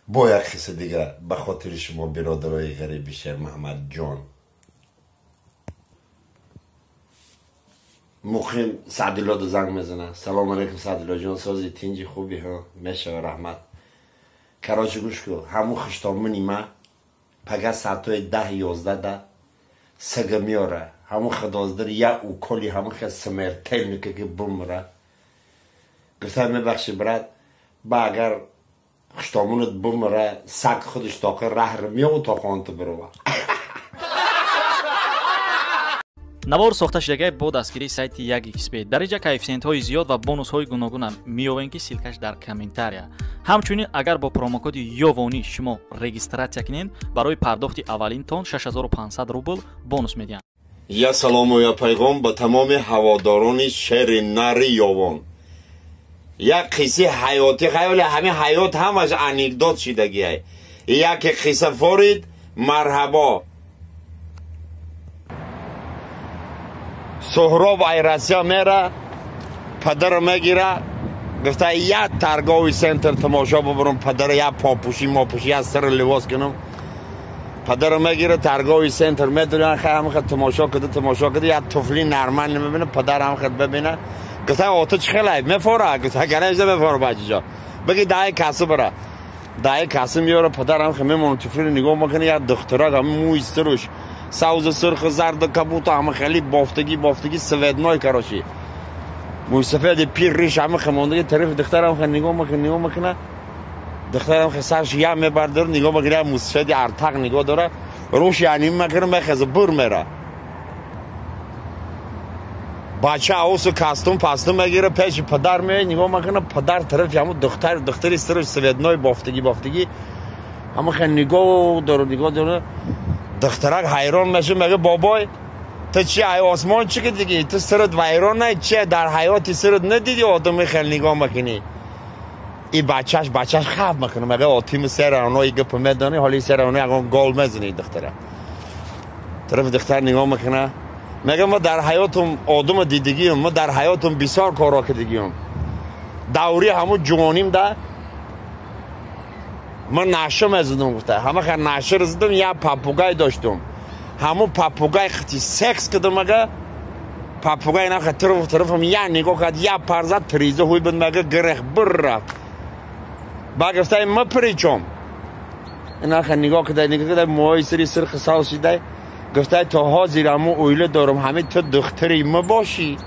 Бо як қисса дига ба хотири шумо, биродарои ғариби Шермуҳаммадҷон. Муқим Саъдулло ду занг мезана. Салом алейкум, Саъдулло ҷон, сози, тинҷи, хуби? Ҳо, мешава, раҳмат. Короче, гӯш ку, ҳамун хуштомуни ма пага саатҳои 10-11 да сага меёра. Ҳамун худоздир я уколи ҳамун хел смертельника ки бумра. Гуфта, мебахши, брат, ба агар хуштомунат бумра, саг худаш тоқи раҳр меёву то хонту бирова. Навор сохта шудагай бо дастгирии сайти 1xb. Дар инҷа коэффисиентҳои зиёд ва бонусҳои гуногунам меёвем, ки ссылкаш дар комментария. Ҳамчунин агар бо промокоди Ёвонӣ шумо регистратсия кунед, барои пардохти аввалинтон 6500 рубл бонус медиҳанд. Я салому, я пайғом ба тамоми ҳаводорони шери нари Ёвон. Як қисси ҳаётӣ, хаёли ҳамин ҳаёт ҳамаш анекдот шидагиай. Яке қисса форид, марҳабо. Суҳроб ай Россия мера, падара мегира, гуфта, як торговый центр тамошо бубурам, падара як попуши мопуши, як сари либос кунам. Падара мегира, торговый центр медурян, хай ҳамаха тамошо куда, тамошо куда, як туфли нормал мебина, падар ҳамаха бибина. Гуфта, ото чӣ хелай мефора? Гуфта, ганамиза мефора, бачиҷо. Бигӣ даи касу бара. Даи касу меёра, падар ҳамаха мемона, туфлиро нигоҳ мекунад, як духтурак ҳама мӯи сируш савзу сурху зарду кабуту ҳама хеле бофтагӣ бофтагӣ, цветной, короче, мӯйсафеди пир, риш ҳама хемондагӣ. Тарафи духтарам хе нигоҳ мекунад, нигоҳ мекунад, духтарам хе сарш ям мебардор, нигоҳ мекунад, мӯйсафеди артақ нигоҳ дора, рӯш яним мекунад, мехеза, бур мера. Бача аусу кастум пастум мегира, пеши падар меояд, нигоҳ мекунад, падар тарафи ҳамун духтар, духтари сируш цветной бофтагӣ бофтагӣ ҳама хе нигоҳ дора, нигоҳ дора. Духтарак ҳайрон мешавад, мегӯяд, бобой, ту чи ай осмон чӣ кардигӣ? Ту сират вайрон най чи? Дар ҳаёти сират надидӣ одами хел нигоҳ мекунӣ. И бачаш хав мекунад, мегӯяд, отими сераоно и гапа медонӣ, ҳоли сераоно ягон гол мезанӣ. Духтара тарафи духтар нигоҳ мекунад, мегӯяд, ма дар ҳаётум одама дидигиюм, ма дар ҳаётум бисёр корҳо кардигиюм. Даври ҳамун ҷувоним да ман наша мезадум, гуфта, ҳама хар нашаро задам, як попугай доштум, ҳамун попугай хати секс кардам. Ага, попугай наха тараф тарафам як нигоҳ кард, як пар зад, триза ҳуй буд, мага гирех бир рафт. Ба гуфта, ма причом инаха нигоҳ карда, нигоҳ карда, мӯҳои сири сирхи сав шидай. Гуфта, то ҳозир ҳамун оила дорам, ҳамин ту духтари ма бошӣ.